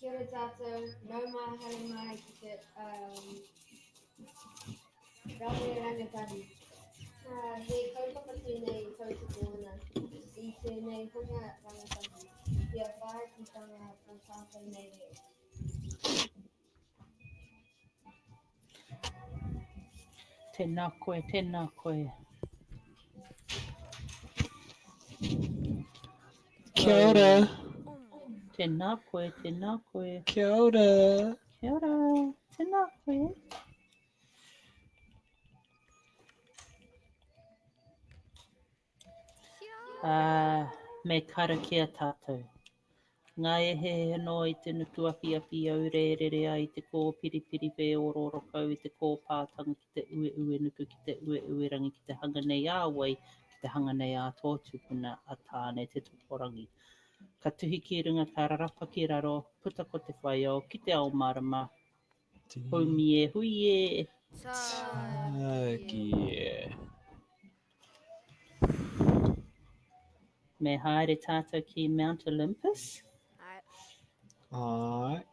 Kia ora tātou, nau mai haere mai ki te um, Rawe Rangatahi. Uh, he kaupapa tēnei tautoko ana i tēnei hunga rangatahi kia whāititanga tō tātou nei reo. Tēnā koe, tēnā koe. Kia ora. Tēnā koe, tēnā koe. Kia ora. Kia ora. Tēnā koe. Ā, me karakia tātou. Ngā ehehe noa i te nuku awhiawhi aurē rere ai te kōpiripiri whēorooro kau i te kōpātanga ki te ueuenuku ki te ueuerangi ki te hanga nei a wai ki te hanga nei a tō tupuna a Tāne te Tokorangi. Ka tuhi ki runga ka rarapa ki raro, puta ko te whaiao ki te ao mārama, Haumi e hui e. Tāki e. Me haere tātou ki Mount Olympus. Ai. Ai.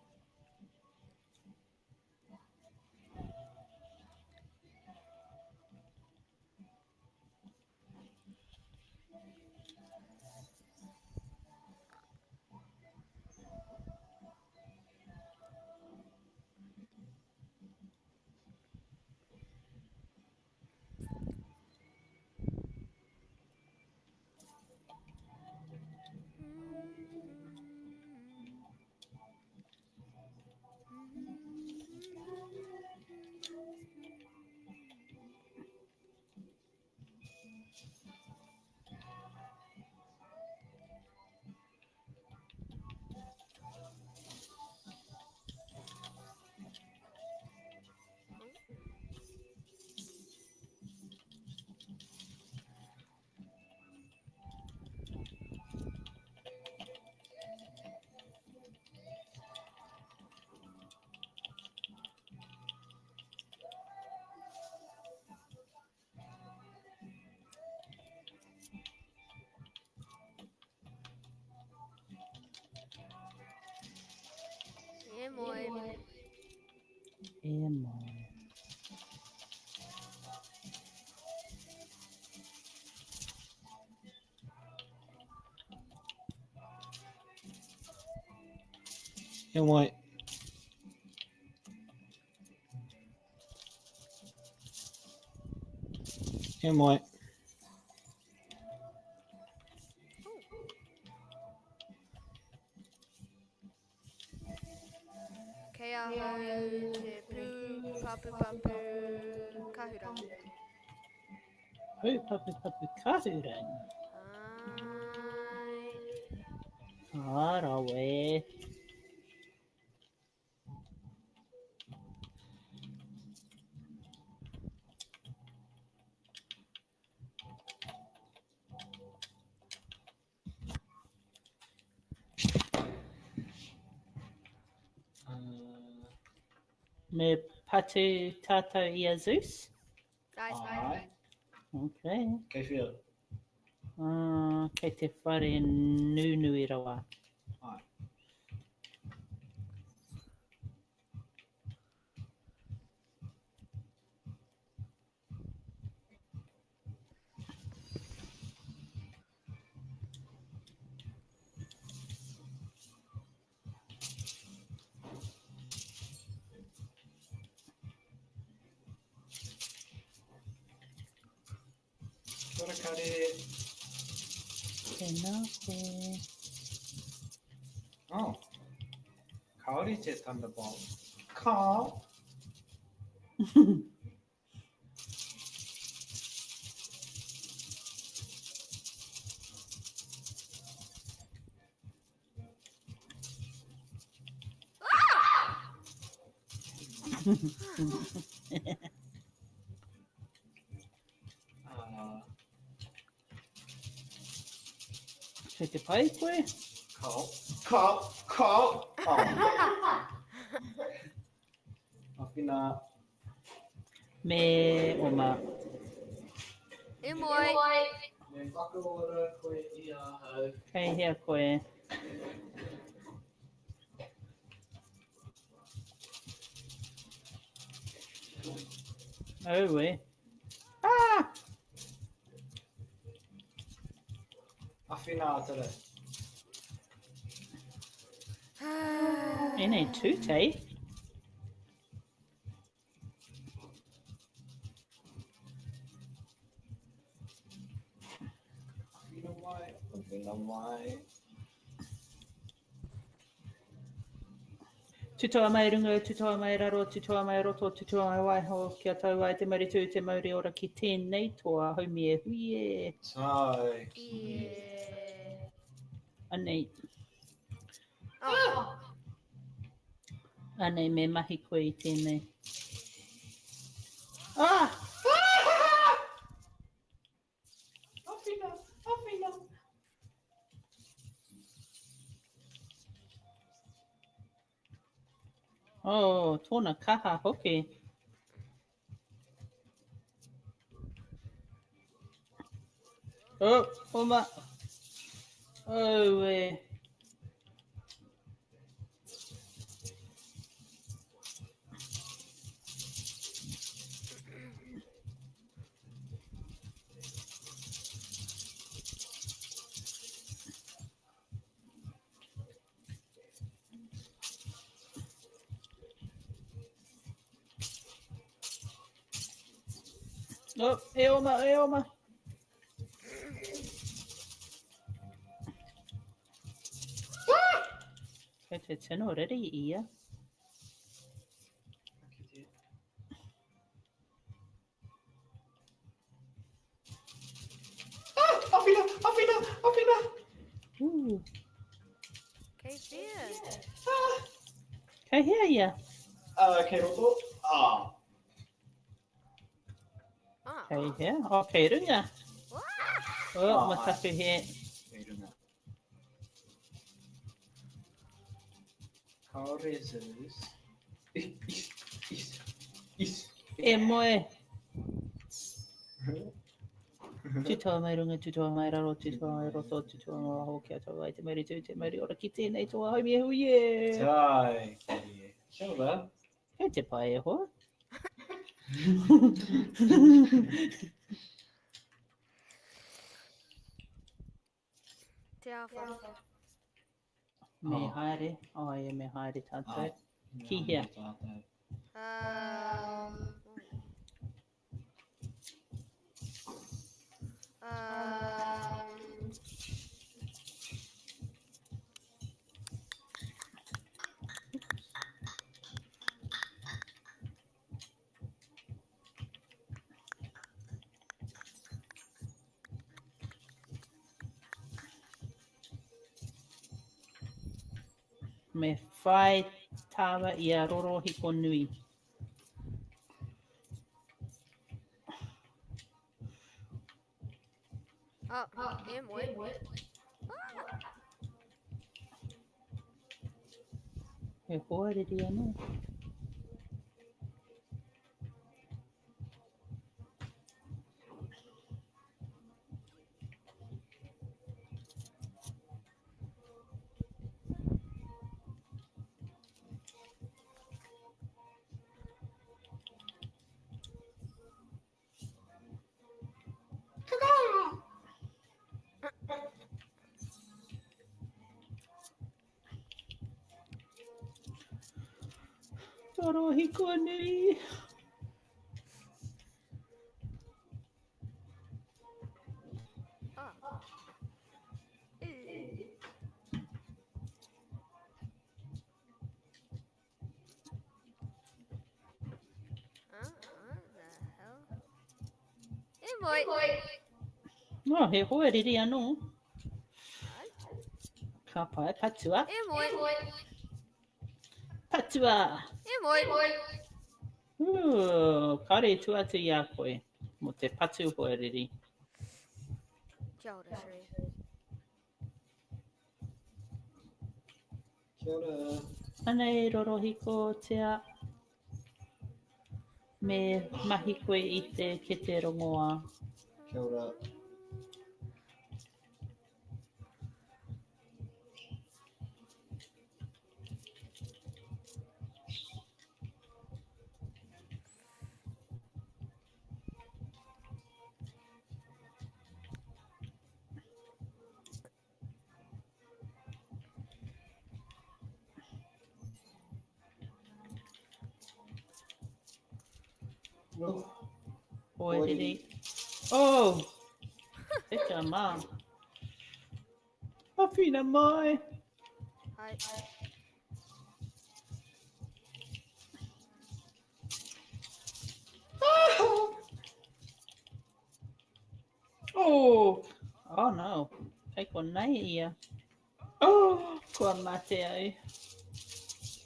E moe. E moe. E moe. E moe. Kei ahau te pū papu papu kahurangi. Pū papu papu kahurangi. Ai. Ka rawe. Me patu tātou i a Zeus? Ai. Ai. Okay. Kei whea? Uh, kei te whare nunui rawa. Ai. Kia ora, Kare. Tēnā koe. Oh. Kāore te Thunderbolt. Kā? Uh, Kei te pai koe? Kao, kao, kao. Oh. Awhina. Me oma. E moe. Me whakaora koe i ahau. Kei hea koe? Aue. Ah! Awhina tere. Ēnei tūtei. Awhina mai, awhina mai. Tutoa mai runga, tutoa mai raro, tutoa mai roto, tutoa mai waiho, kia tau ai te mauri tū, te mauri ora ki tēnei toa, haumi e hui e. Tau. Yeah. Anei. Oh. Anei, me mahi koe i tēnei. Ah! Awhina, awhina. Oh, tōna kaha hoki. Oh, oma. Oh, e. Oh, e oma, e oma. Kei te tino riri ia. Ah! Awhina, awhina, awhina. Ooh. Kei whea? Ah! Kei hea ia? Kei roto. Ah. Ah. Kei hea? Oh, kei runga. Ah! Oh, Ah. mataku he. Kei runga. Kāore Zeus. Is, is, is. E moe. Tutoa mai runga, tutoa mai raro, tutoa mai roto, tutoa mai waho, kia tau ai te mauri tū, te mauri ora ki tēnei toa haumi e hui e. Tai. Kia ora. Kei te pai e hoa. Te awha. Me Oh. haere, ai me haere tātou. Ai. Ki hea? Tātou. Me whai tāua i a Rorohiko nui. Oh, e moe. He hoariri anō. Rorohiko nui. Oh. What the hell? E moe. Oh, he hoariri anō. Ka pai, patua. E moe. Patua! E moe. Ooh, kāore i tua atu i a koe mō te patu hoariri. Kia ora, Sheree. Kia ora. Anei rorohiko tea. Me mahi koe i te kete rongoā. Kia ora. Oh. Hoariri. Oh! Eka mā. Awhina mai! Ai. Oh! Oh no. Kei konei ia. Oh! Kua mate au.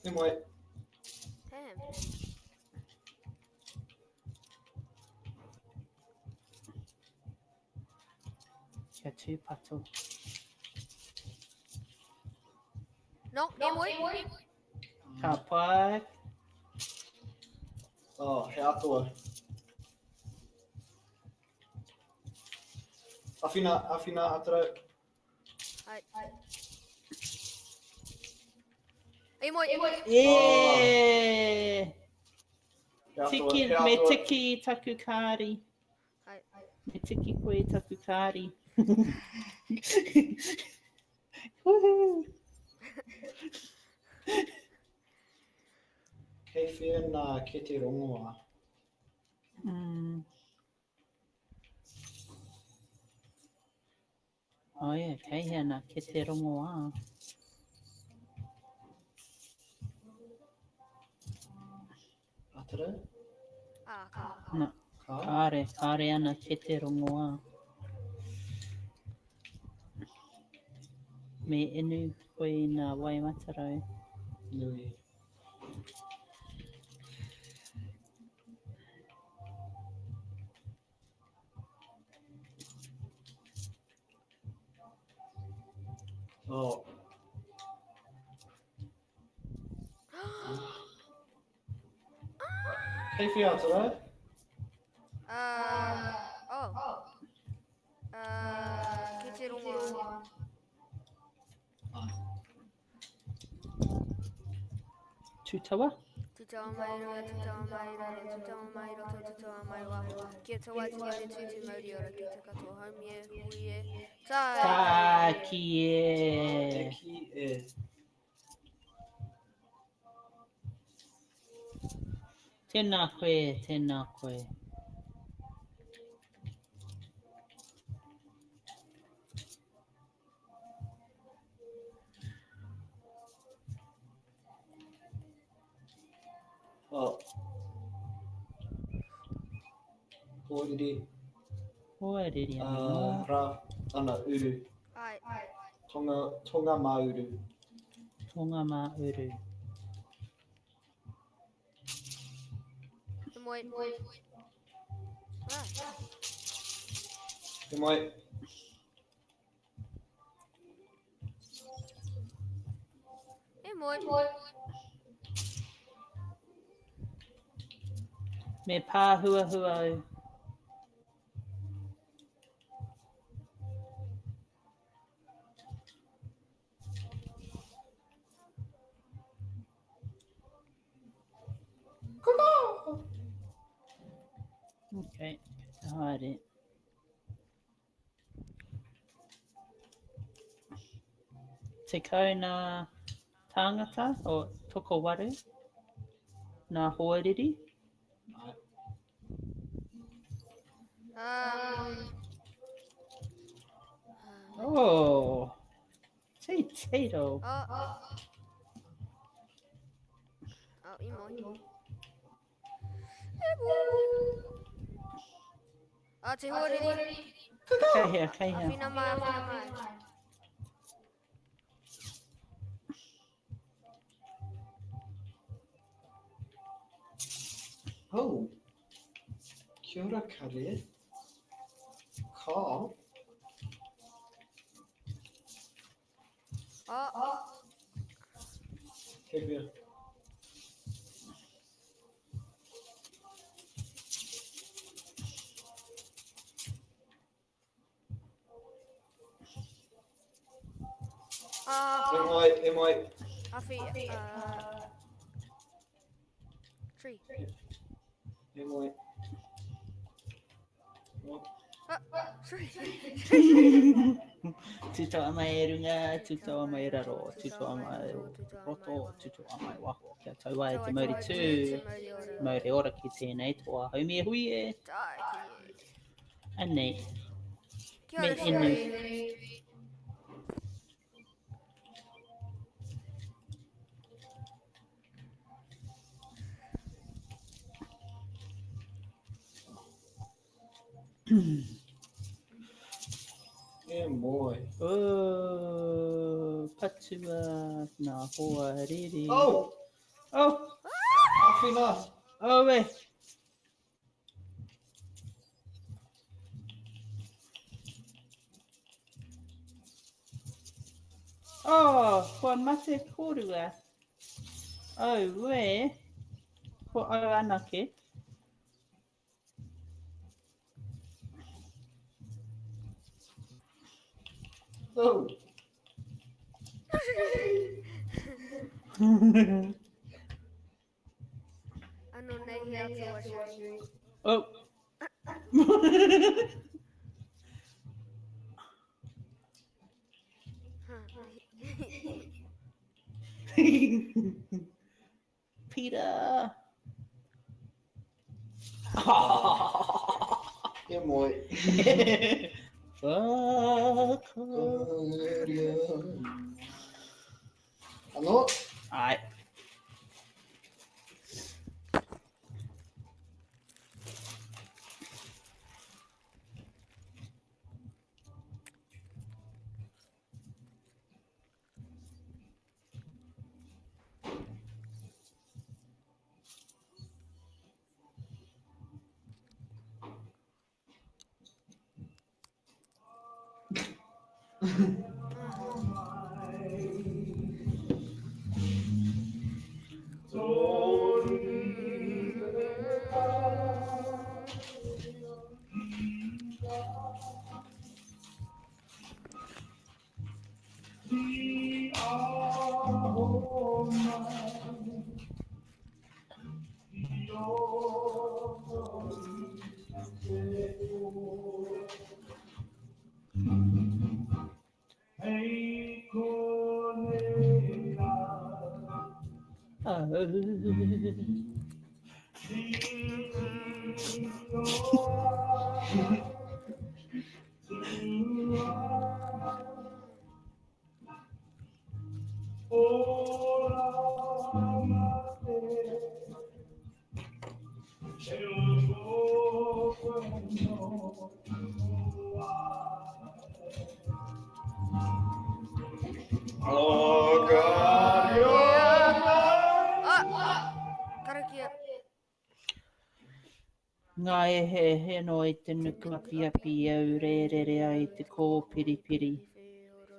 E mai. Damn. Kia tūpato. No, e moe. Ka pai. Oh, he atua. Awhina, awhina, atarau. Ai. E moe, e moe. E! He atua, Tiki, he atua. me tiki i taku kāri. Ai. Me tiki koe i taku kāri. Woohoo! Kei whea nā kete rongoā? Mm. Oh yeah, kei hea nā kete rongoā. Atarau? Ah, ka. Na, Ka? kāre, kāre ana kete rongoā. Me inu koe i nā wai matarau. Nui. Oh. Kei whia atarau? Oh. Ki te rongoā. Ai. Tūtawa? Tutawa mai runga, tutawa mai raro, tutawa mai roto, tutawa mai waho. Kia tawa te te tū te mauri ora ki te katoa haumi e, hui e, tā! Tāki e! Te ki e. Tēnā koe, tēnā koe. Oh. Hoariri. Hoariri anō. Rā, ana, uru. Ai. Tonga, tonga mā uru. Tonga mā uru. Te moe. Ah. Te moe. E moe. Me pāhuahua au. Okay, ka haere. Tekau nā tāngata o tokowaru nā hoariri. Oh, te tiro. Oh. Oh, i moe. Ah, te hoariri. Kei hea, kei hea. Awhina mai, awhina mai. Oh. Kia ora, Kare. Ka. Oh. Kei whea. Ah. E mai, e mai. Awhi, tree. E mai. Oh. Sorry. Tūtoa mai e runga, tūtoa mai e raro, tūtoa mai e roto, tūtoa mai waho. Kia tau ai te mauri tū, mauri ora ki tēnei toa haumi e hui e. Anei. Me inu. E moe. Oh, patua nā hoa riri. Oh! Oh! Awhina! Oh, e! Oh, kua mate kōrua. Oh, e! Ko au anake. Oh. Ano nei he atua Sherry. Oh. Peter. E moe. Whakaria. Anō? Ai. Oh. Oh, God. Ah! Karakia. Ngā eheehe noa i te nuku apiapi i aurērere ai te kōpiripiri,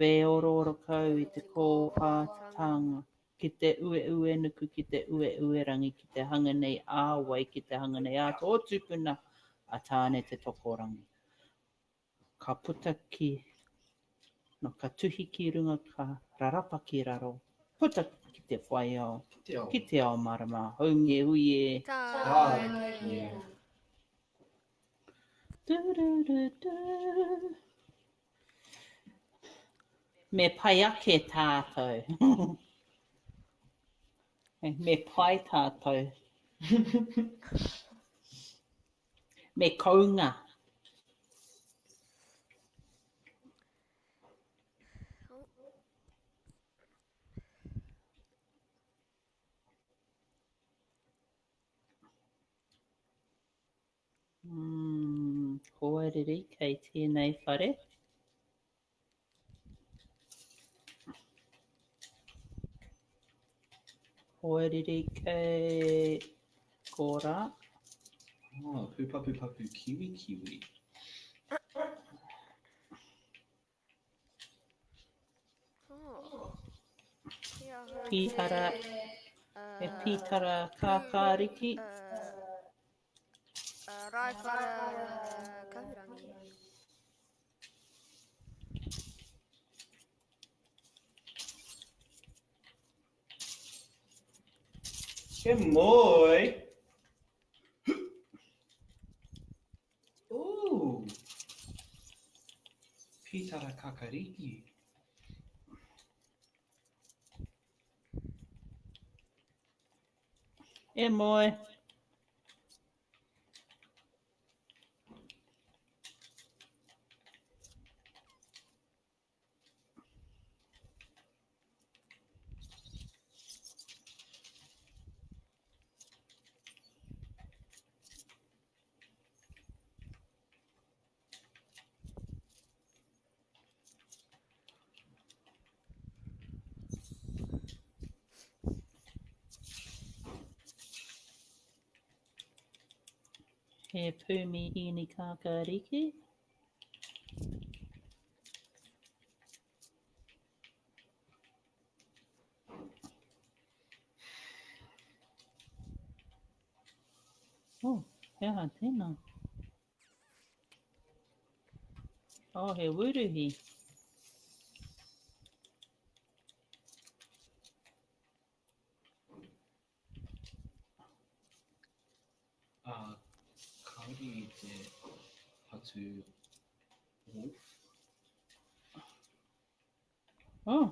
whēorooro kau i te kōpātanga, ki te ueue nuku, ki te ueue rangi, ki te hanga nei a wai, ki te hanga nei a tō tupuna, a Tāne Te Tokorangi. Ka puta ki, no, ka tuhi ki runga, ka rarapa ki raro, puta ki te whai ao, ki te ao marama, haumi e hui e. Tākia. Du-du-du-du. Me pai ake tātou. Me pai tātou. Me kounga. Mm, hoariri kei tēnei whare. Hoariri kei korā. Oh, pūpapu papu kiwi kiwi. Oh. Pītara, he pītara kākāriki. Raiwhara kahurangi. He moe. Ooh. Kītara kakariki. E moe. He pūmihīni kākāriki. Oh, he aha tēnā? Oh, he wuruhi. Ā, kāore i te patu wolf. Oh.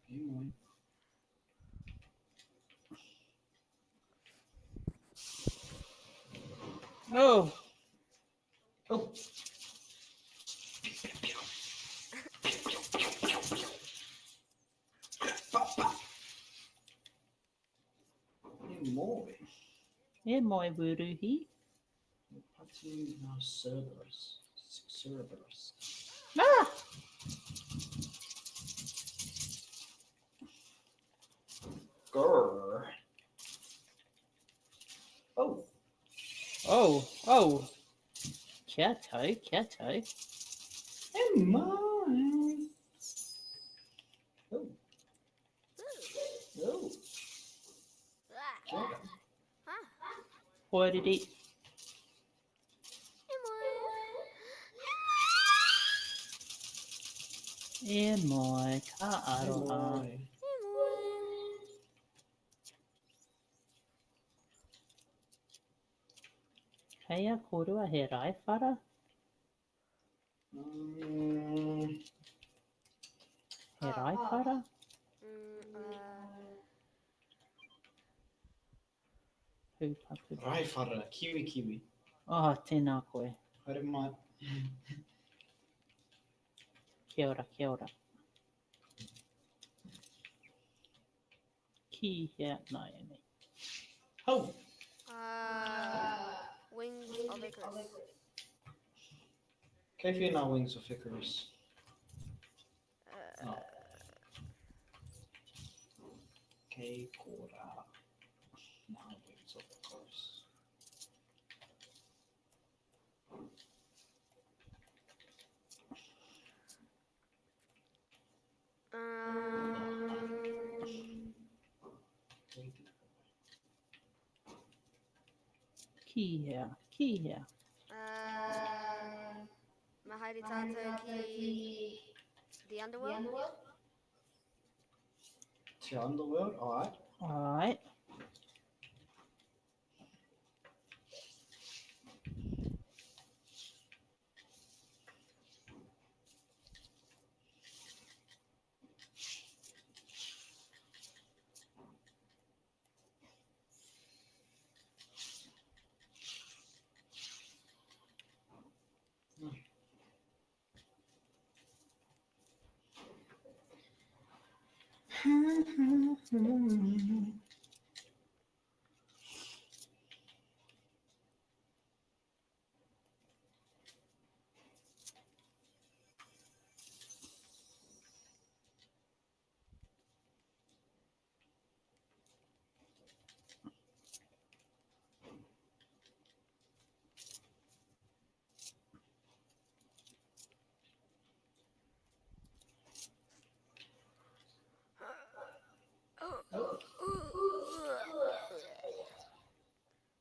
E moe. Oh. Oh. E moe. E moe wuruhi. E patu ngā Cerberus. Cerberus. Ah! Grrr. Oh. Oh, oh. Kia tau, kia tau. E moe. Oh. Oh. Kia ora. Ah. Hoariri. E moe. E moe, ka E aroha. moe. E moe. Kei a kōrua he raiwhara? He raiwhara? Pūpapu. Raiwhara, kiwikiwi. Oh, tēnā koe. Haere mai. Kia ora, kia ora. Ki hea nāianei? Hau! Wings of Icarus. Kei whea ngā Wings of Icarus? Oh. Kei kōrā ngā Wings of Icarus. Ki hea, ki hea. Me haere tātou ki The Underworld? Te Underworld, alright. Alright.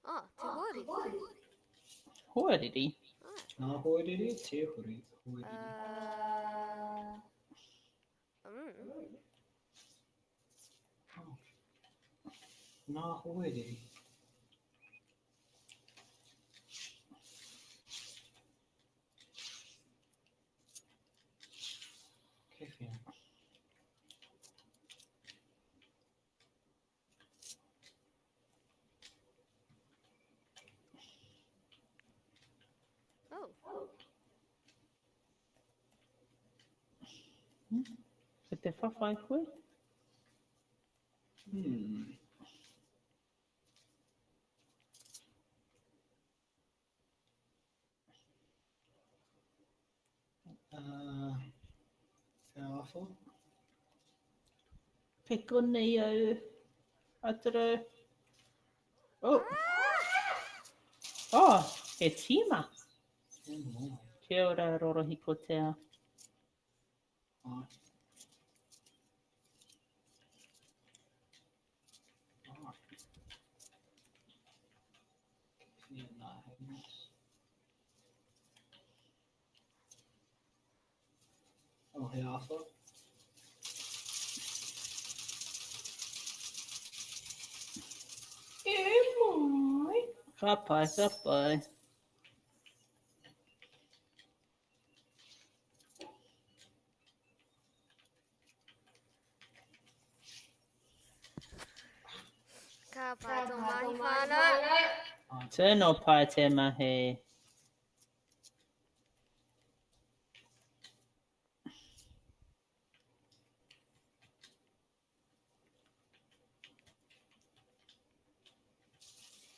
Oh, te hoariri. Hoariri? Ngā hoariri, te hori, hoariri. Oh. Ngā hoariri. Kei whea? Oh. Ko te whawhai koe? Hmm. Uh, te awha? Peko nei au. Atarau. Oh. Oh, he tīma. Kia ora, Rorohiko Tea. Ai. Ai. Kei whea nā Hamish? Oh, he awha. E mai. Ka pai, ka pai. Ka pai tō mahi whānau. Tino pai te mahi.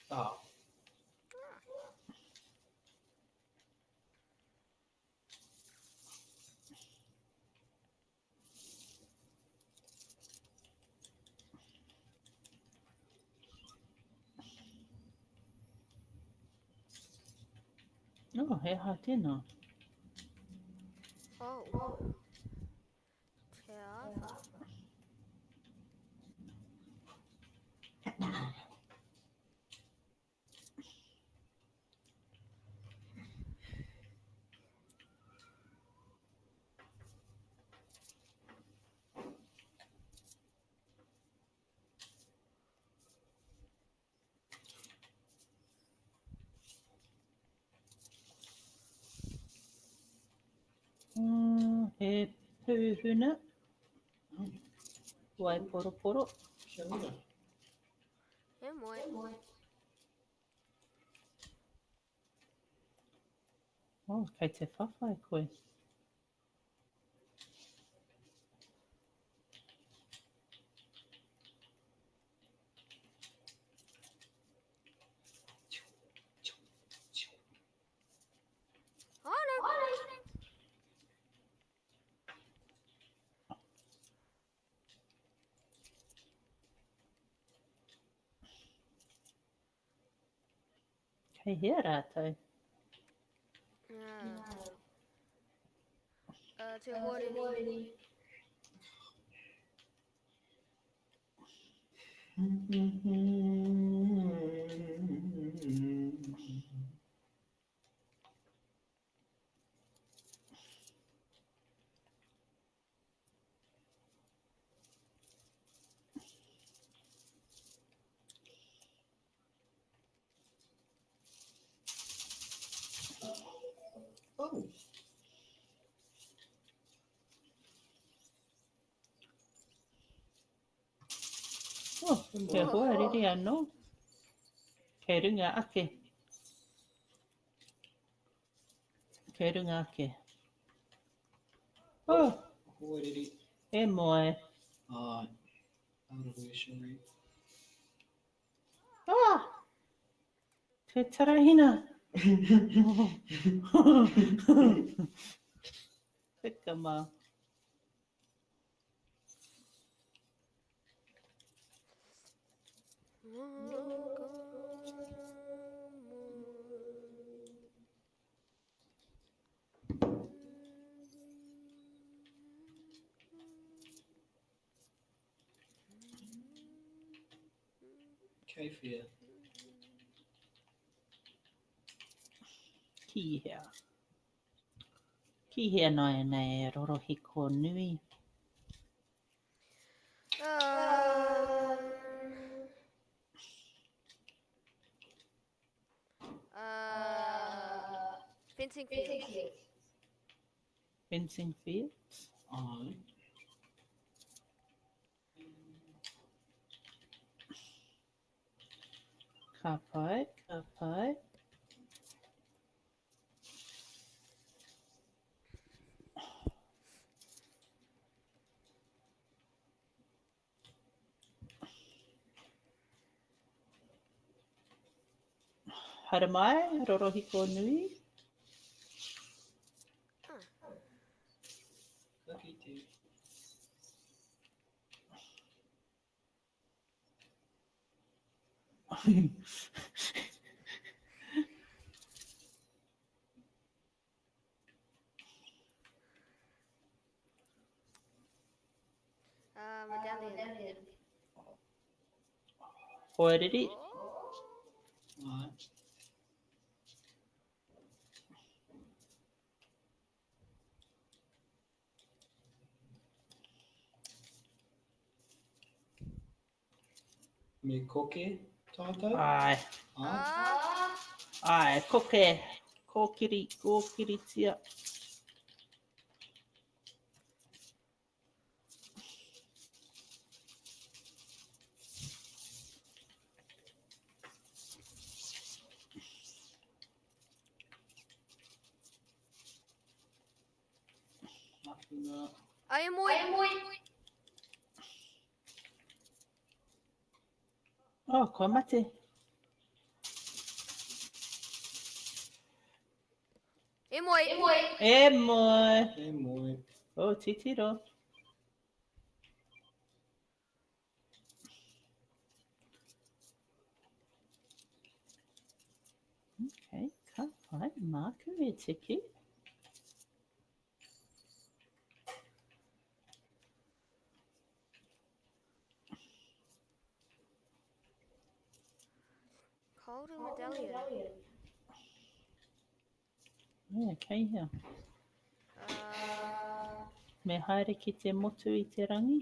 Ah. Oh, he aha tēnā? Oh. Te āwha. Mm, he pūhuna. Waiporoporo. Kia ora. E moe. Oh, kei te whawhai koe. Oh, no. Kei hea rātou? Yeah. Te hoariri. Oh. Oh, he hoariri anō. Kei runga ake. Kei runga ake. Oh! Hoariri. E moe. Ai. Revolutionary. Ah! Te tarahina! Peka mā. Kei whea? Ki hea? Ki hea nāianei e rorohiko nui? Fencing fields. Fencing fields? Ai. Ka pai, ka pai. Haere mai, rorohiko nui. Ka kite. Medallion. Hoariri. Ai. Me koke tātou? Ai. Ai. Ah. Ai, koke. Kōkiri, kōkiritia. Ai moe. Oh, kua mate. E moe. E moe. E moe. E moe. Oh, titiro. Okay, ka pai, māku e tiki. Kauri medallion. Yeah, kei hea. Me haere ki te motu i te rangi?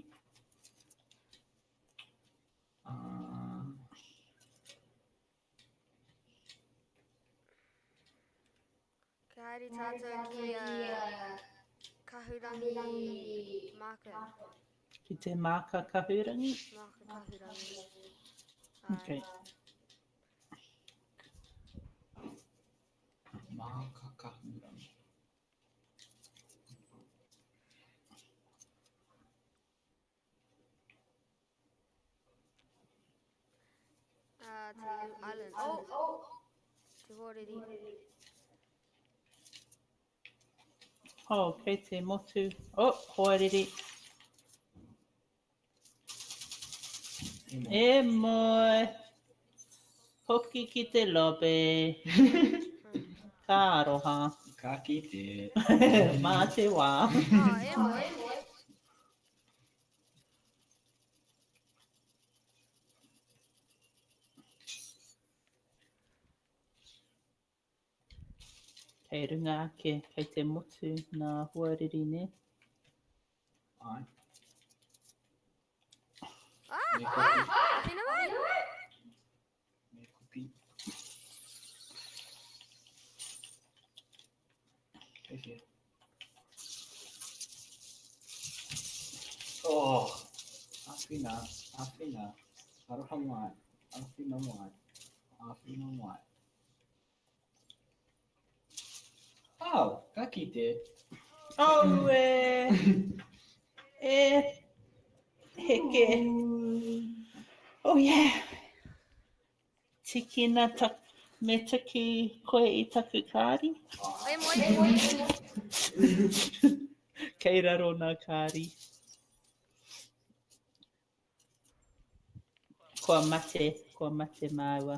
Ka haere tātou ki a Kahurangi Māka. Ki te māka kahurangi? Māka kahurangi. Okay. Māka kahurangi. Te New Island. Oh! Te Hoariri. Oh, kei te motu. Oh, hoariri. E moe. Hoki ki te lobby. Ka aroha. Ka kite. Mā te wā. Oh, e moe. Kei runga ake, kei te motu nā hoariri, nē? Ai. Ah! Me kopi. Ah! Tēnā mai! Me kopi. Kei whea? Oh! Āwhina, āwhina, aroha mai, āwhina mai, āwhina mai. Oh, ka kite. Aue! E heke. Oh yeah! Tikina tak, me tiki koe i taku kāri. E moe, e moe, e moe. Kei raro nā kāri. Kua mate, kua mate māua.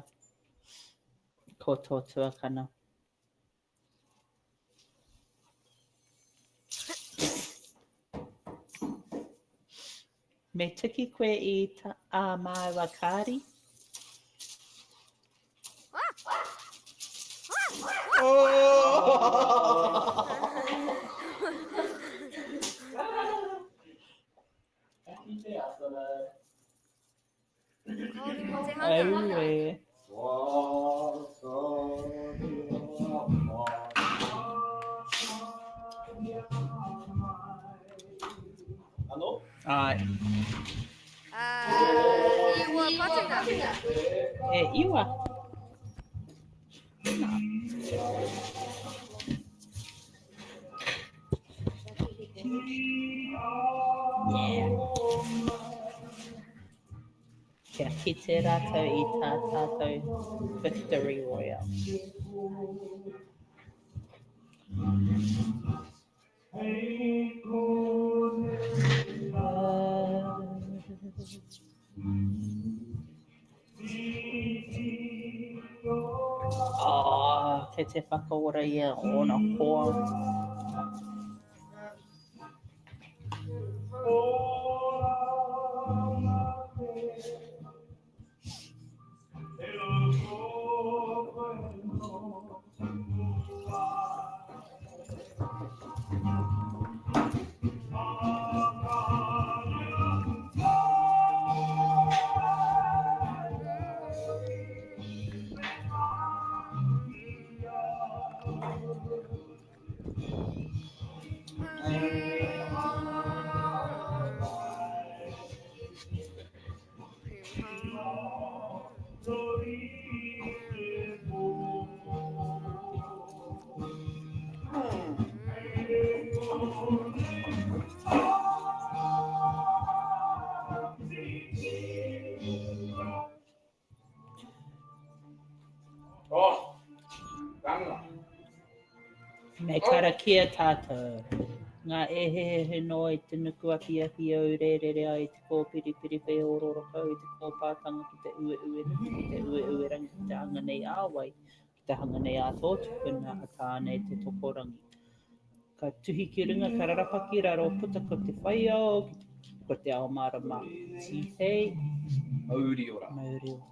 Ko tō tuakana. Me tiki koe i ta, ā māua kāri? Ah! Ah! Oh! Aue. Ai. Iwa patunga. E iwa. Yeah. Kia kite rātou i tā tātou Victory Royale. Oh, kei te whakaora ia ōna hoa. Me karakia tātou. Ngā ehehehe noa i te nuku akiaki au rērere ai i te kōpiripiri whēorooro kau i te kōpātanga ki te ueue nuku ki te ueue rangi ki te hanga nei a wai ki te hanga nei a tō tupuna a Tāne te Tokorangi. Ka tuhi ki runga ka rarapa ki raro puta ko te whaiao ko te ao mārama. Tīhei. Mauri ora. Mauri ora.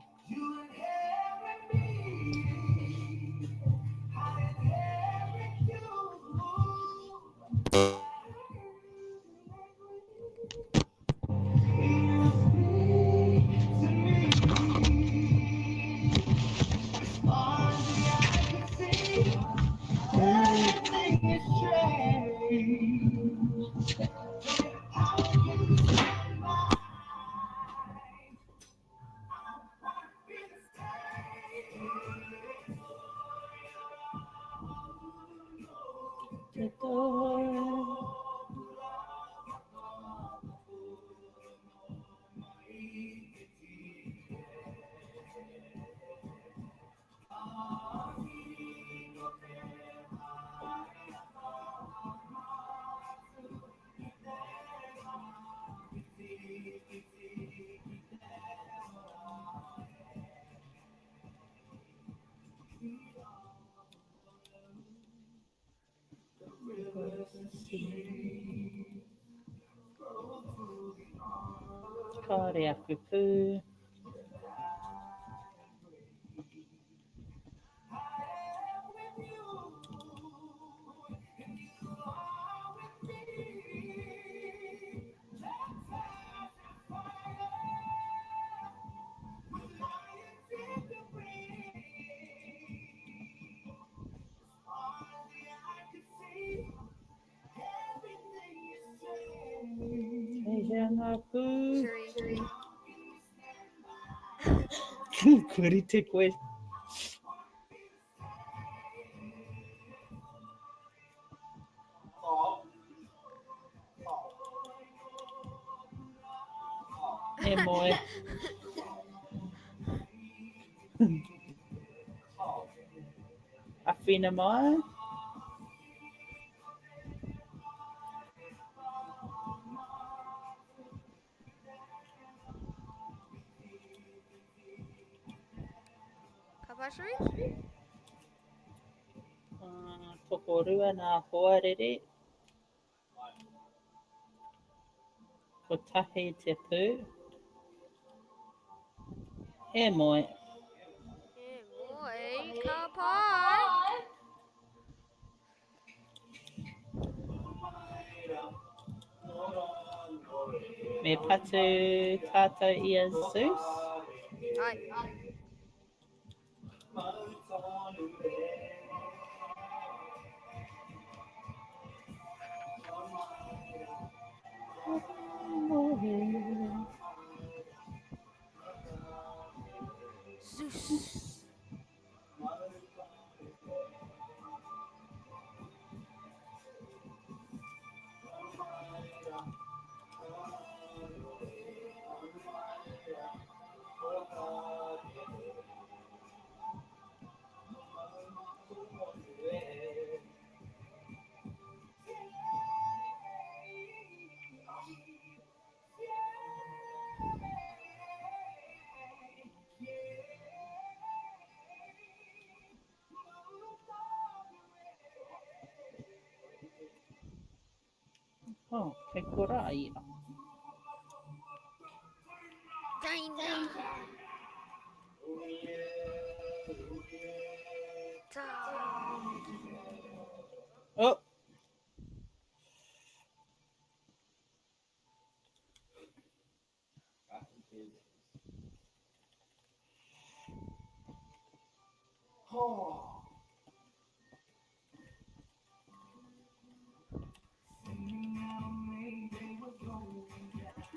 Te toa. Kāre aku pū. Kei hea ngā pū? Three. Kua rite koe. E moe. Awhina mai. Ka pai, Sheree? Tokorua nā hoariri. Kotahi te pū. E moe. E moe, ka pai. Me patu tātou i a Zeus. Ai. Zeus. Oh, kei korā ia. Danger! Tā. Oh!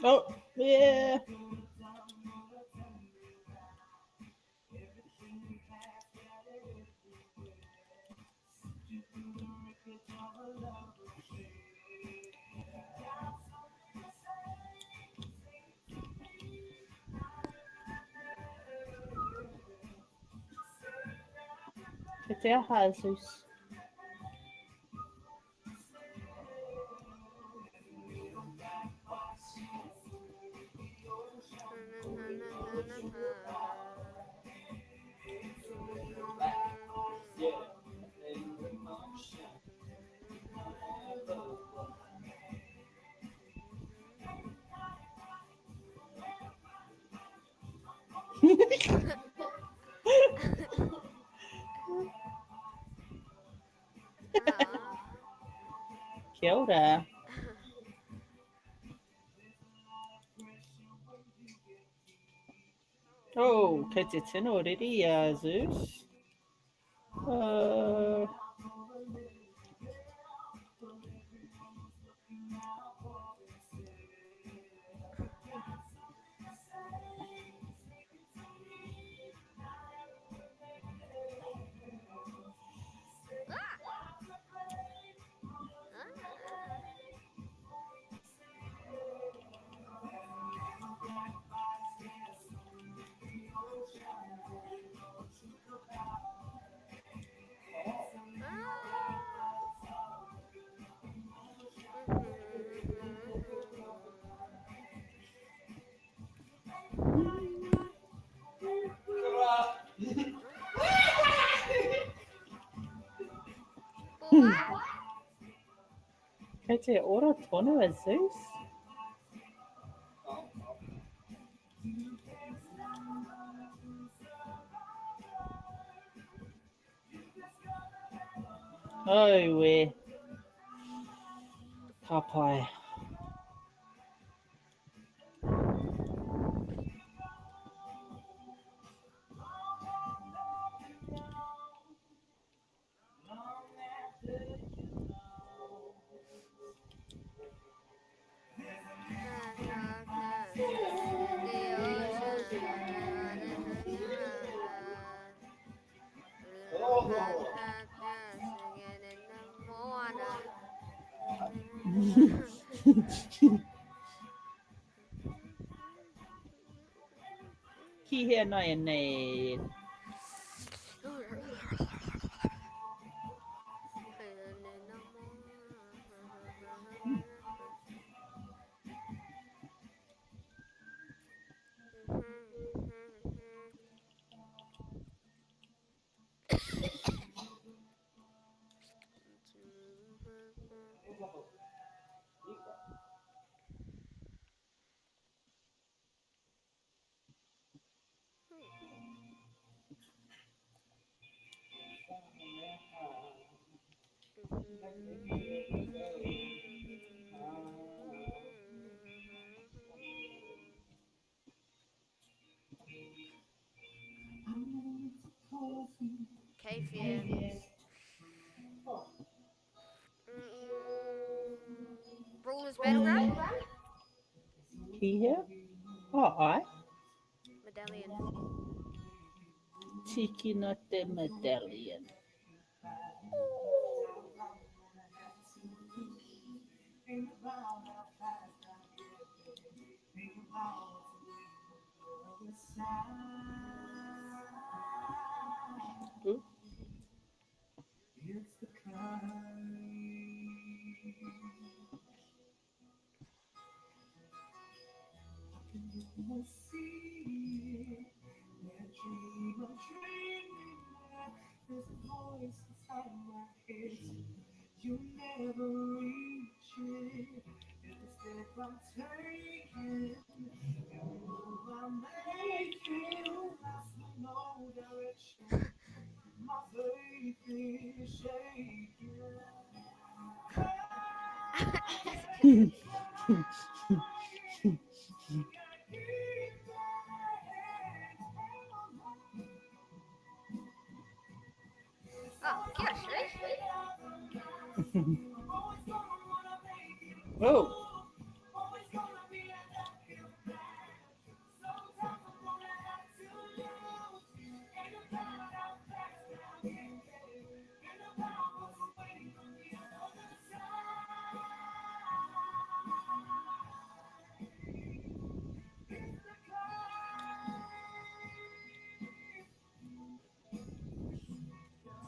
Oh, yeah. Kei te aha a Zeus? Kia ora. Oh, kei te tino riri a Zeus. Kei te ora tonu a Zeus? Aue. Ka pai. Ki hea nāianei? Kei whea. Brawlers Battleground? Ki hea? Oh, ai. Medallion. Tīkina te medallion. Ooh. Oh, kia ora, Shree. Oh!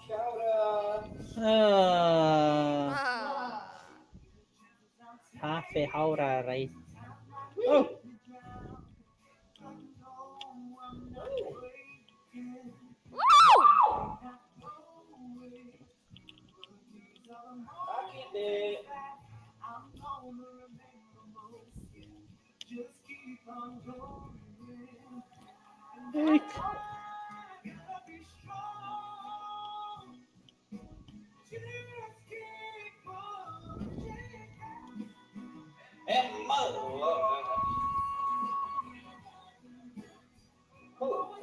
Kia ora. Ah, Ah. Hāwhe haora rei. Oh! Woo! Ka kite. Ek. E mau. Oh.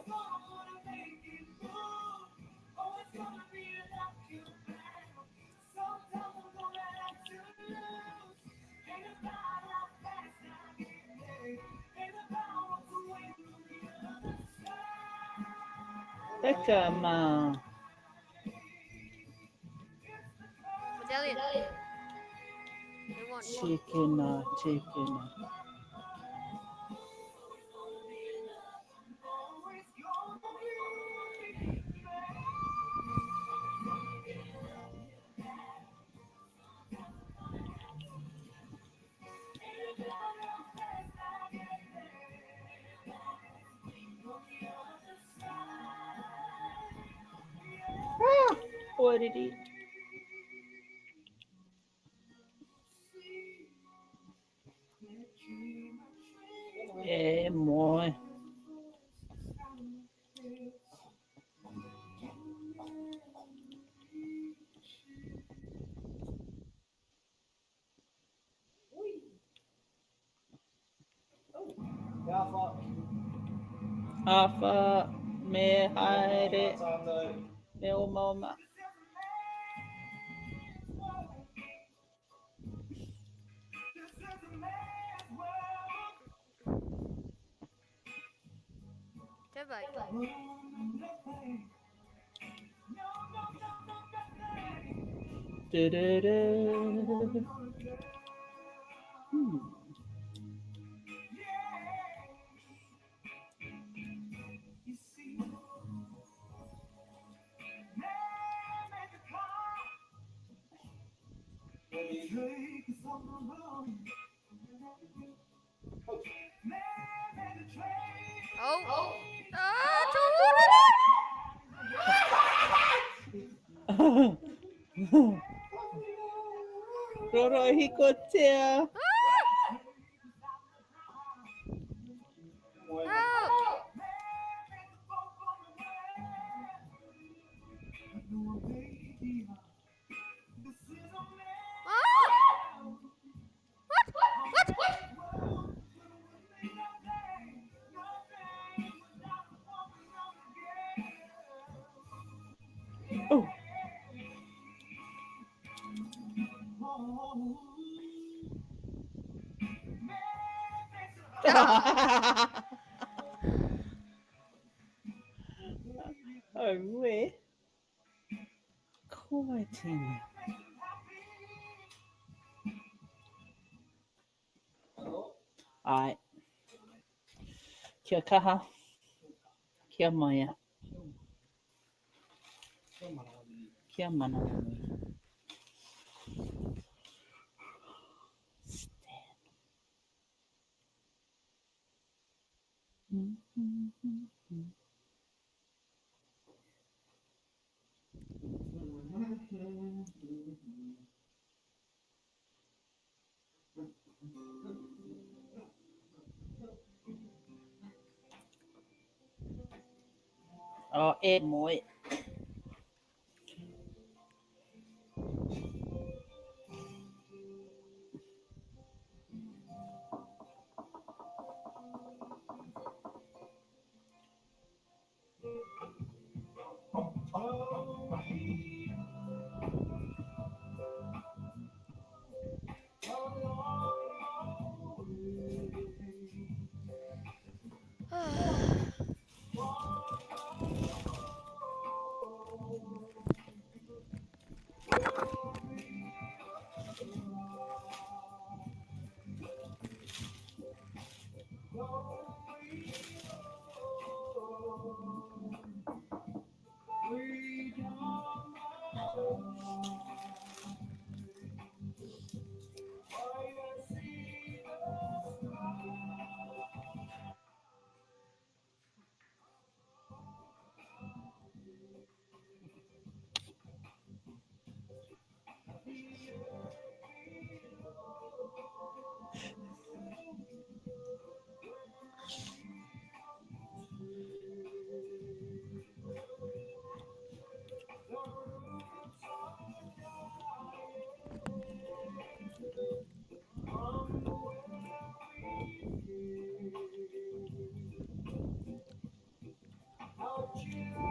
Teka mā. Medallion. We won. Tīkina, tīkina. Ah! Oiriri. E moe. Alpha. Āwha, me haere, Time though. me omaoma. Turbike. Du-du-du. Oh. Ah, tō Roro hikotia. Oh. Ah! What? What? What? Oh. Aue. Ko wai tēnei? Ai. Kia kaha. Kia maia. Kia manawanui. Stand. Oh, e moe.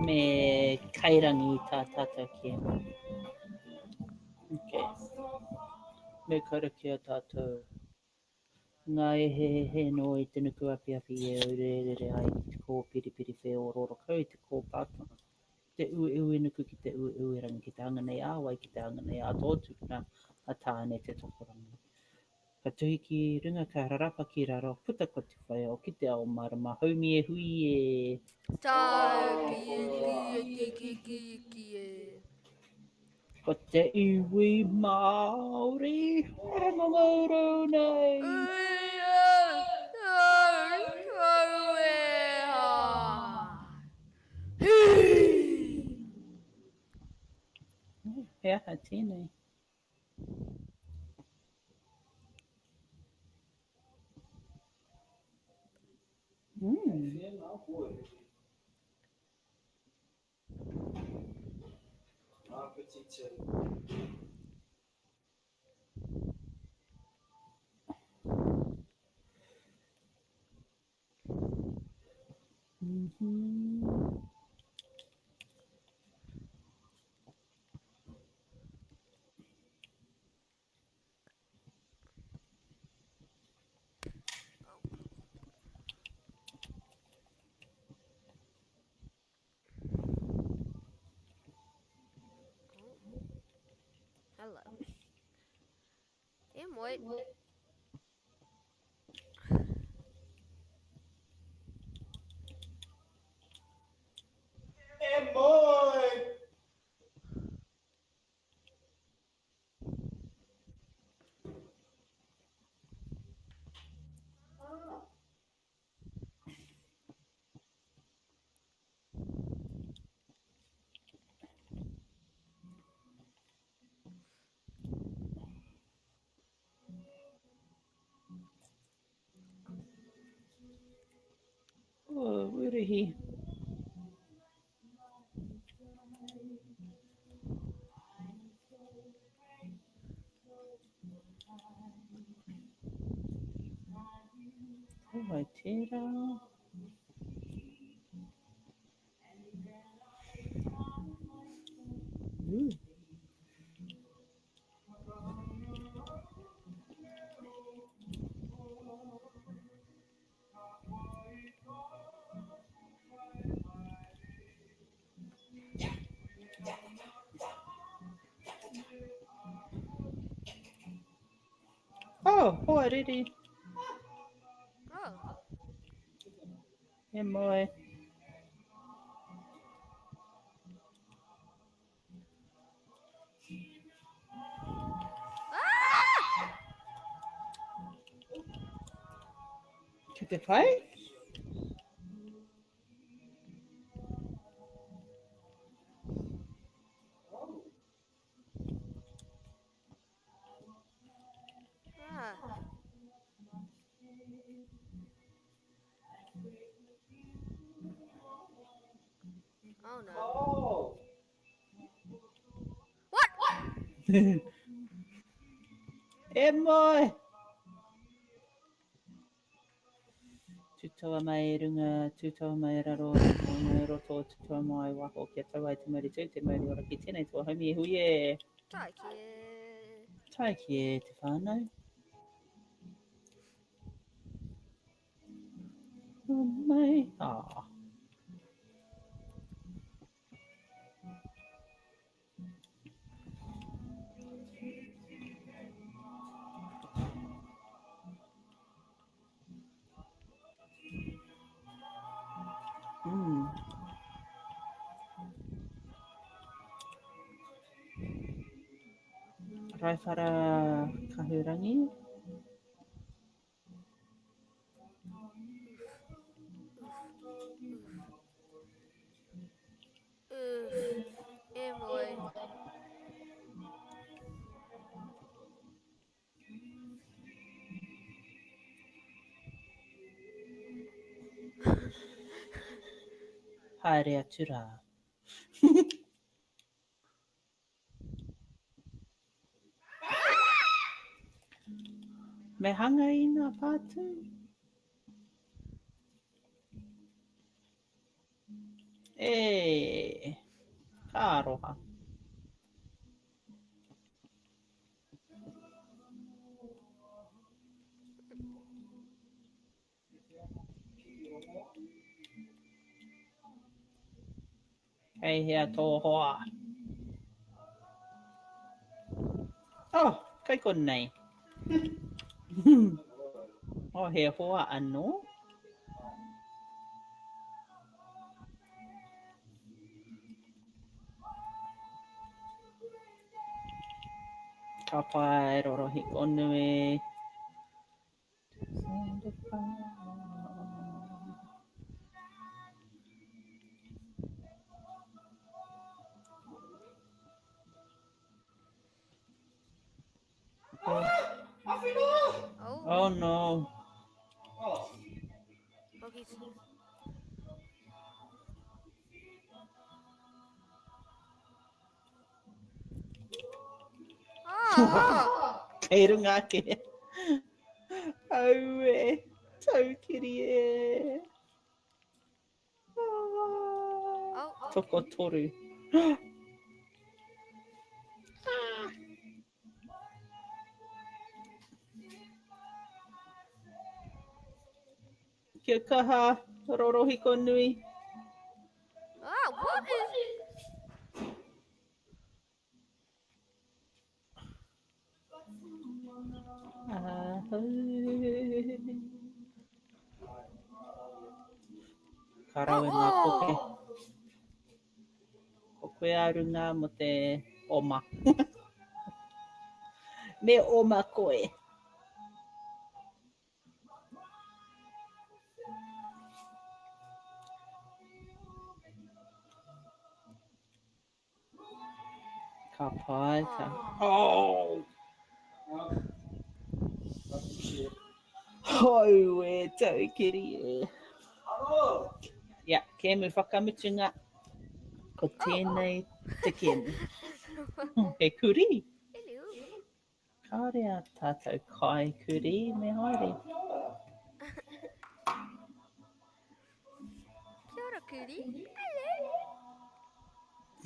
Me kairangi tā tātou kēmu. Okay. Me karakia tātou. Ngā ehehehe noa i te nuku apiapi e aurērere ai ki te kōpiripiri whēorooro kau i te kōpātanga, ki te ueuenuku, ki te ueuerangi, ki te hanga nei a wai, ki te hanga nei a tō tupuna, a Tāne te Tokorangi. Ka tuhi ki runga, ka rarapa ki raro, puta ko te whaiao ki te ao mārama, haumi e hui e! Tāki e ki e ki ki ki e. Ko te iwi Māori e ngangau nei. He aha tēnei? Mm. Mm -hmm. Hello. E moe. E moe! Oh, Urihi. Ko wai tērā? Ooh. Oh, hoariri. Oh. E moe. Ah! Ki te pai? Ah. E moe! Tutawa mai i runga, tutawa mai i raro, tutawa mai i roto, tutawa mai i waho, kia tau ai te mauri tū, te mauri ora ki tēnei toa haumi e hui e! Taiki e! Taiki e te whānau. Oh, mai. Ah. Mm. Raiwhara Kahurangi. Oof. E moe. Haere atu rā. Me hanga i ngā pātū. E, ka aroha. Kei hea tō hoa? Oh, kei konei. Oh, he hoa anō? Ka pai, rorohiko nui. Oh. Oh no. Oh. Buggies. Ah! Kei runga ake. Aue, taukiri e. Oh. Tokotoru. Kia kaha, rorohiko nui. Ah, what is... Ka rawe ngā koke. Ko koe a runga mo te oma. Me oma koe. Ka pai, ka... Oh! Hau e, taukiri e. Ia, kēmu whakamutunga. Ko tēnei te kēmu. He kurī. Hello. Kāore a tātou kai kurī, me haere. Kia ora, kurī.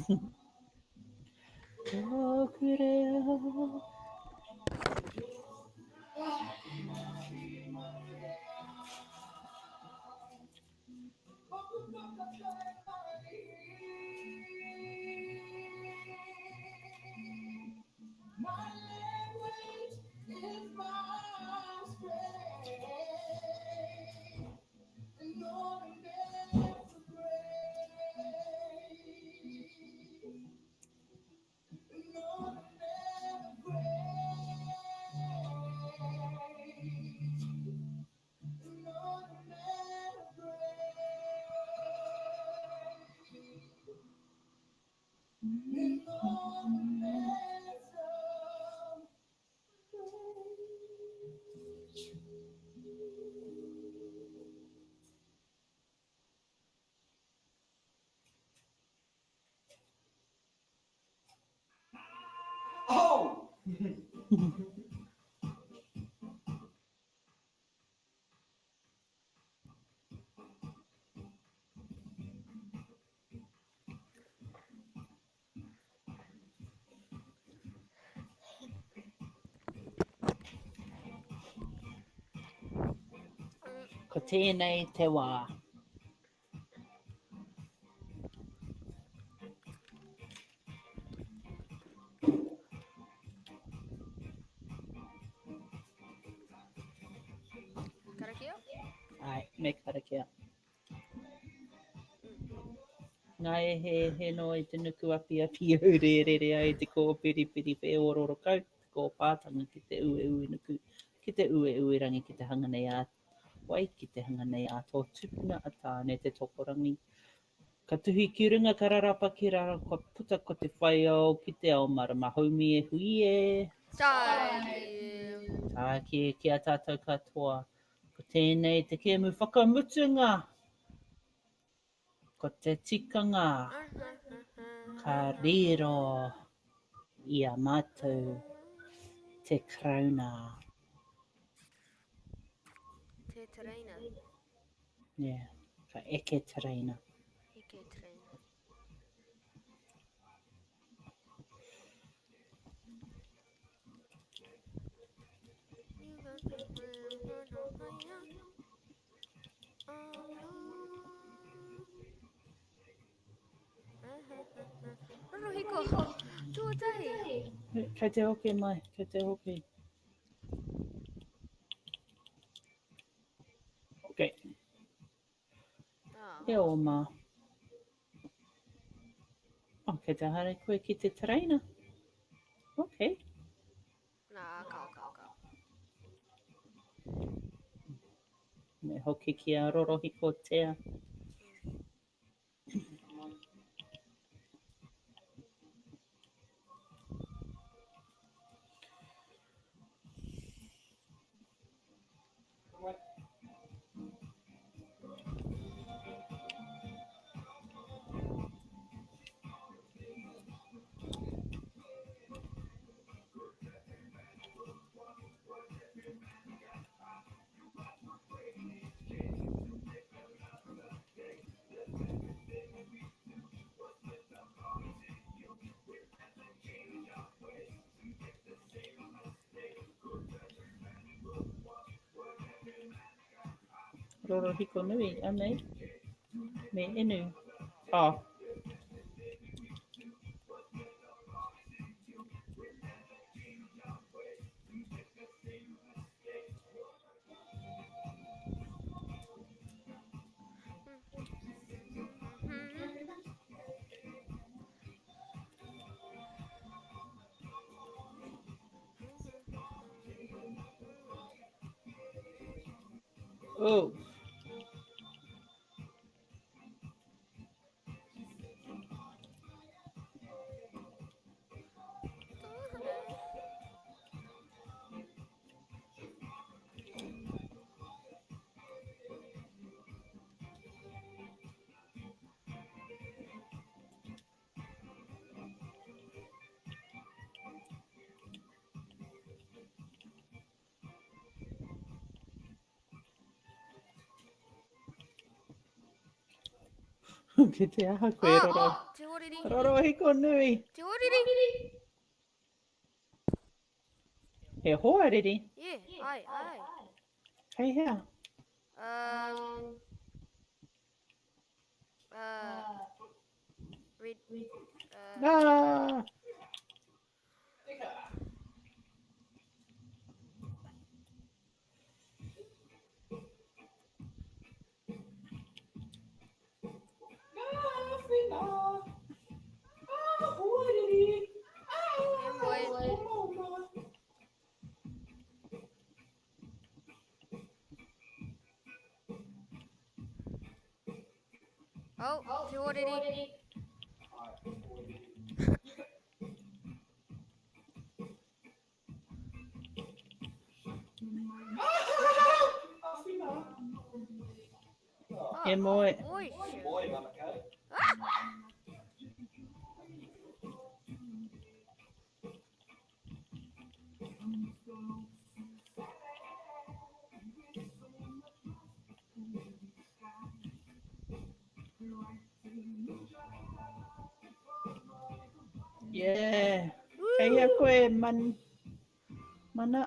Hello. Tōku reo. Ko tēnei te wā. Karakia? Ai, me karakia. Ngā eheehe noa i te nuku apiapi rērere ai te kōpiripiri whēorooro kau, te kōpātanga ki te ueue nuku, ki te ueue rangi ki te hanga nei a wai, ki te hanga nei a tō tupuna a Tāne te Tokorangi. Ka tuhi ki runga, ka rarapa ki raro, kua puta ko te whai ao ki te ao marama haumi e hui e. Tāki. Tāki ki a tātou katoa. Ko tēnei te kēmu whakamutunga. Ko te tikanga ka riro i a mātou te Karauna. Te tereina. Yeah, ka eke tereina. Eke tereina. Rorohiko, tuatahi. Kei te hoki mai, kei te hoki. Okay. Ah. He oma. Oh, kei te haere koe ki te tereina. Okay. Nā, kao, kao, kao. Me hoki ki a Rorohiko Tea. Rorohiko nui, anei. Me inu. Oh. Oh. Ki te aha koe, Ah, Roro? Te oriri. Roro hiko nui. Te oriri. He hoariri. Yeah, ai, ai. Kei hea? Red, Ah! E moe. Oh, te oriri. E moe. Oi. Boy, Mama Kate. Yeah. Kei hea koe, man, mana?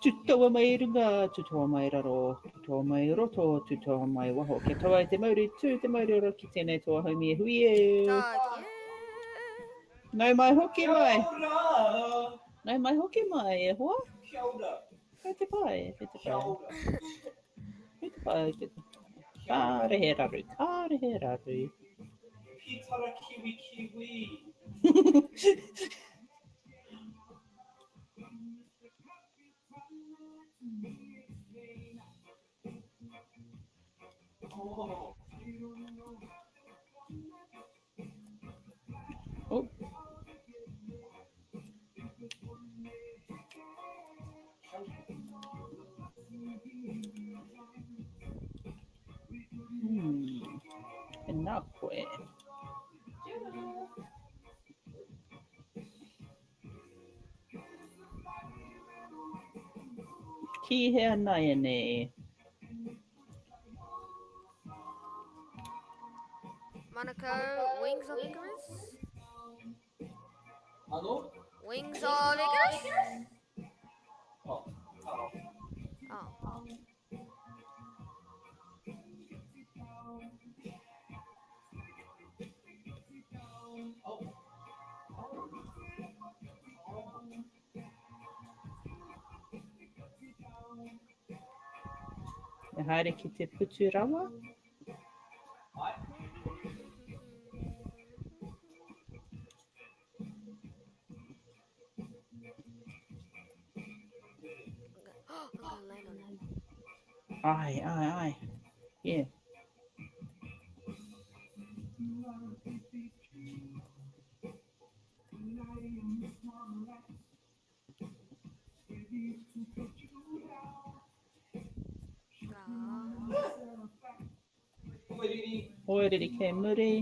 Tutawa mai runga, tutawa mai raro, tutawa mai roto, tutawa mai waho. Kia tau ai te mauri, tū te mauri ora ki tēnei toa haumi e hui e. Tāki e. Nau mai hoki mai. Kia ora! Nau mai hoki mai, e hoa. Kia ora! Kei te pai, kei te Kia pai. ora! Kei te pai, kei te pai. Kāre he raru, kāre he raru. Pitara kiwi kiwi! Oh. Oh. Tēnā koe. Ki hea nāianei? Manukau, Wings of Icarus? Anō? Wings of Icarus? Oh, oh. Oh. Oh. Me haere ki te putu rawa? Ai. I'm gonna land on it. Ai, ai, ai. Yeah. Ah. Hoeriri. Hoeriri kei muri.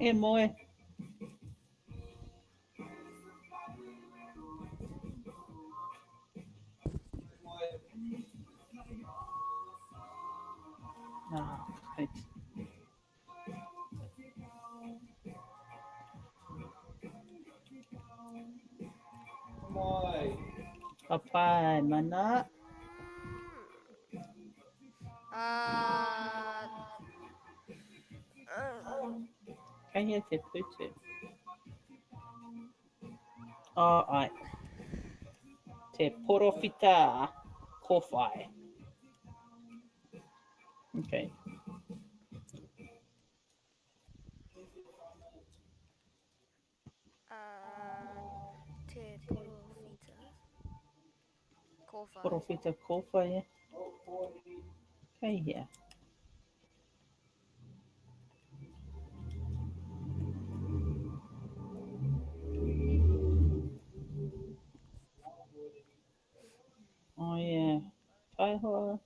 E moe. Moe. Ah, right. Moe. Ka pai, mana. Kei hea te putu? Oh, ai. Te porowhita kōwhai. Okay. Te porowhita kōwhai. Porowhita kōwhai, eh? Kei hea? Oh yeah. Taihoa.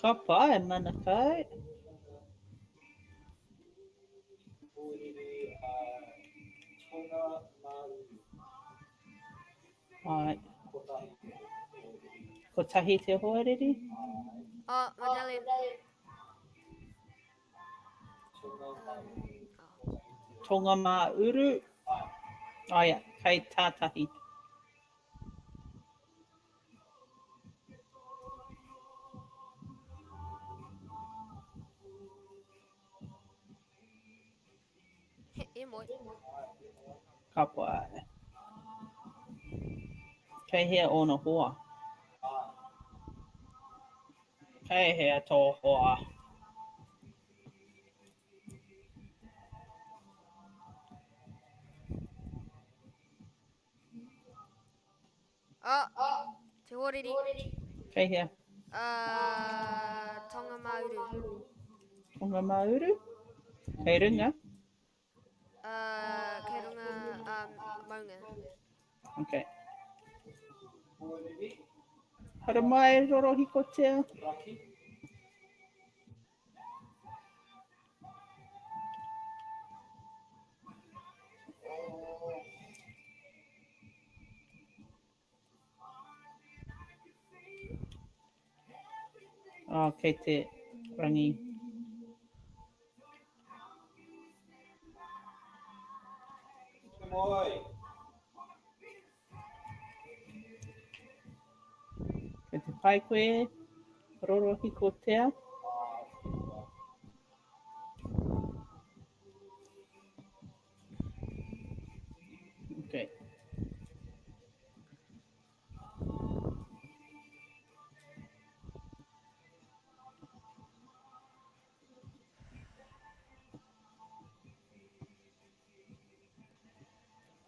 Ka pai, Manakai. Hoeriri, Tonga Maru. Ai. Kotahi te hoeriri. Kotahi te hoariri? Oh, medallion. Tonga Maru. Oh. Tonga mā uru. Ai. Oh, yeah. Kei tātahi. E moe. Ka pai. Kei hea ōna hoa? Kei hea tō hoa? Oh, te hoariri. Kei hea? Uh, Tonga Mauru. Tonga Mauru? Kei runga? Uh, kei runga um, maunga. Okay. Haramai rorohikotia. Raki. Oh, kei te rangi. Moi. Kei te pai koe, rorohikotia. Okay.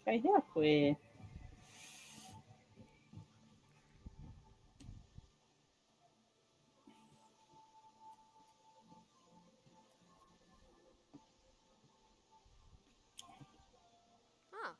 Kei hea koe? Ah.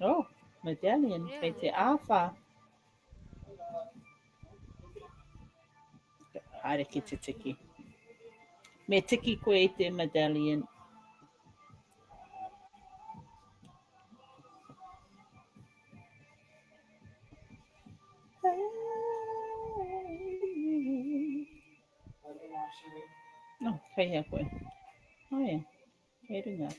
Oh, medallion. Yeah. Kei te āwhā. Haere ki te tiki. Me tiki koe i te medallion. Oh, kei hea koe. Oh, yeah. Kei runga.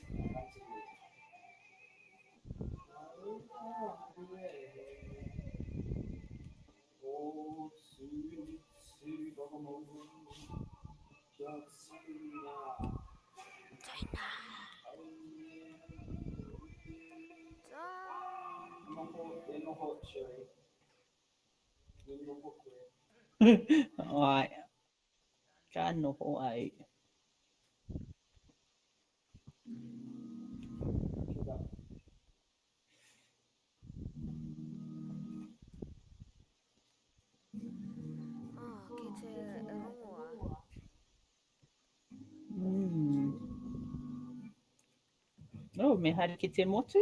E Ai, ka noho au. Oh, kei te rongoa. Mm. Oh, me haere ki te motu?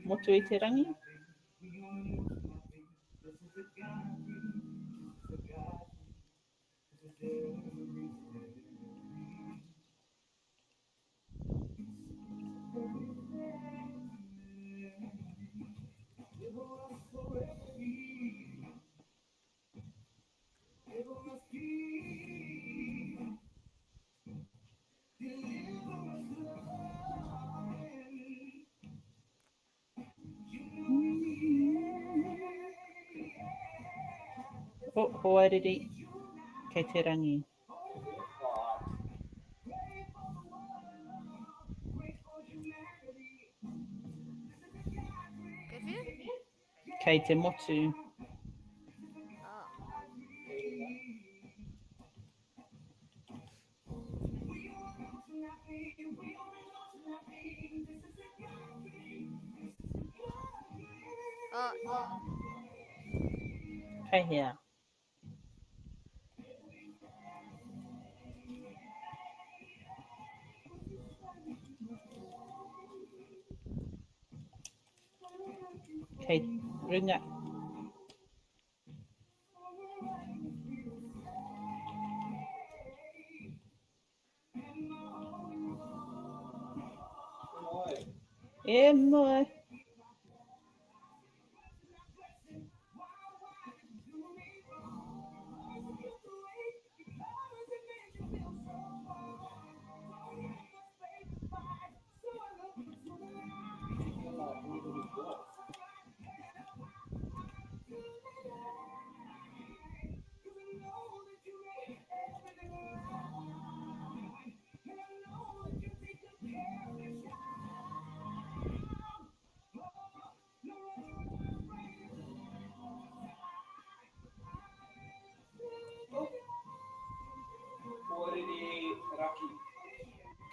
Motu i te rangi? Oh, hoariri, kei te rangi. Kei whia? Kei te motu. Ah. Oh, Kei hea? Kei runga. E moe.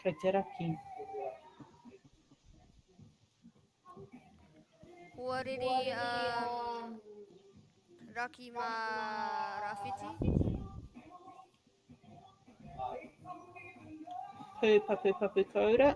Kei te raki. Hoariri um, raki mā rāwhiti. Pū papu papu koura.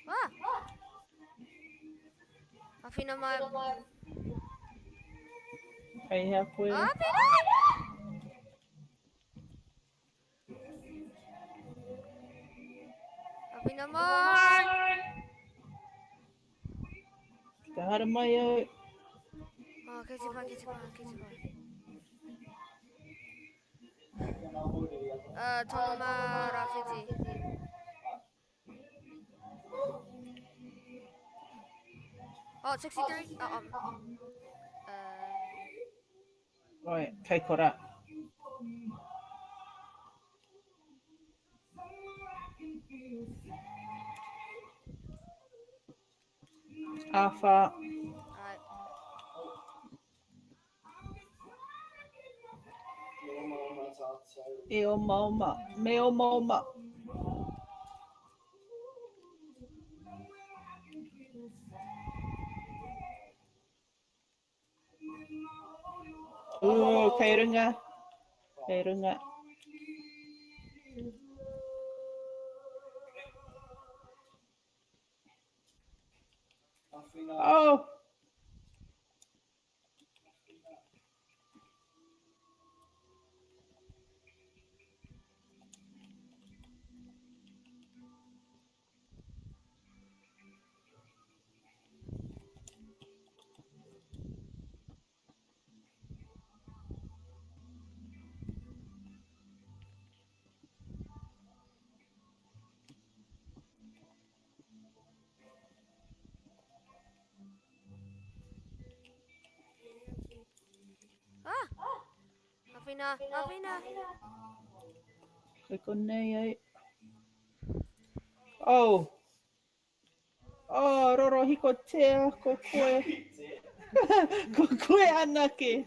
Ah! Awhina mai. Kei hea koe? Awhina! Awhina mai! Ki te haere mai au. Oh, kei te pai, kei te pai, kei te pai. Uh, tonga mā rāwhiti. Oh, 63? Oh, um, uh... Right, kei kora. Āwhā. Right. E omaoma. Me omaoma. Ooh, kei runga. Kei runga. Oh! Ah! Awhina, awhina. Kei konei ai. Oh! Oh, rorohikotia, ko koe. ko koe anake.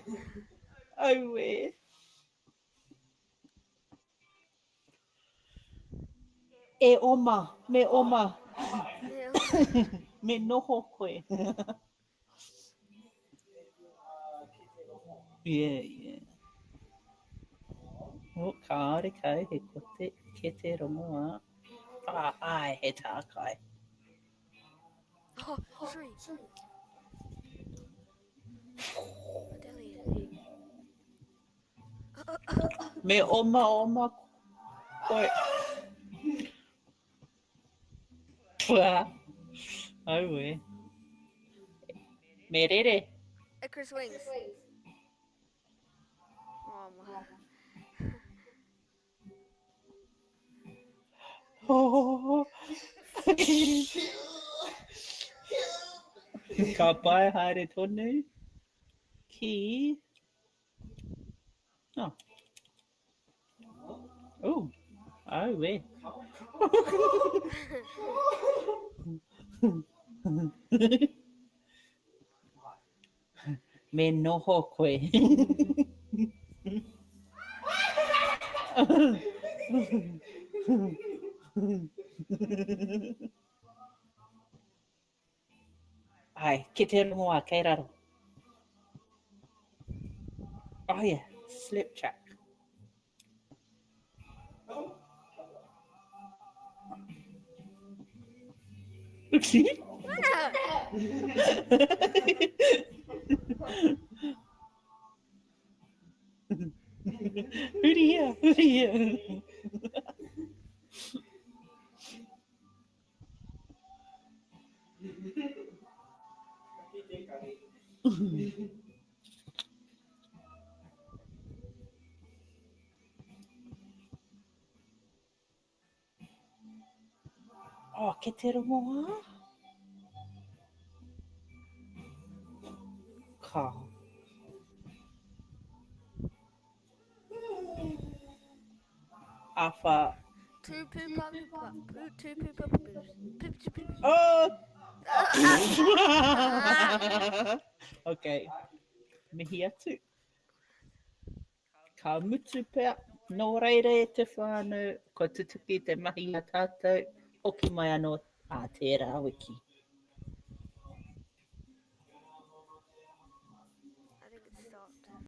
Aue. E oma, me oma. me noho koe. yeah, yeah. Oh, kāore kau, he kote, kete rongoā. Ah, ai, he tākai. Oh, tree. Me oma oma koe. Pua. Aue. Me rere. Icarus wings. Oh, my. Oh. Ka pai haere tonu ki... Oh. Oh, aue. Me noho koe. Ai, ki te rongoā, kei raro. Oh yeah, slip track. Mana! Hurihia, hurihia. Oh, ke te rongoā? Ka. Awha. Tū pū pa pū pa pū tū pū pa pū pū tū pū. Oh! okay. Mihi atu. Ka mutu pea. Nō reira e te whānau, kua tutuki te mahi a tātou, hoki mai anō ā tērā wiki.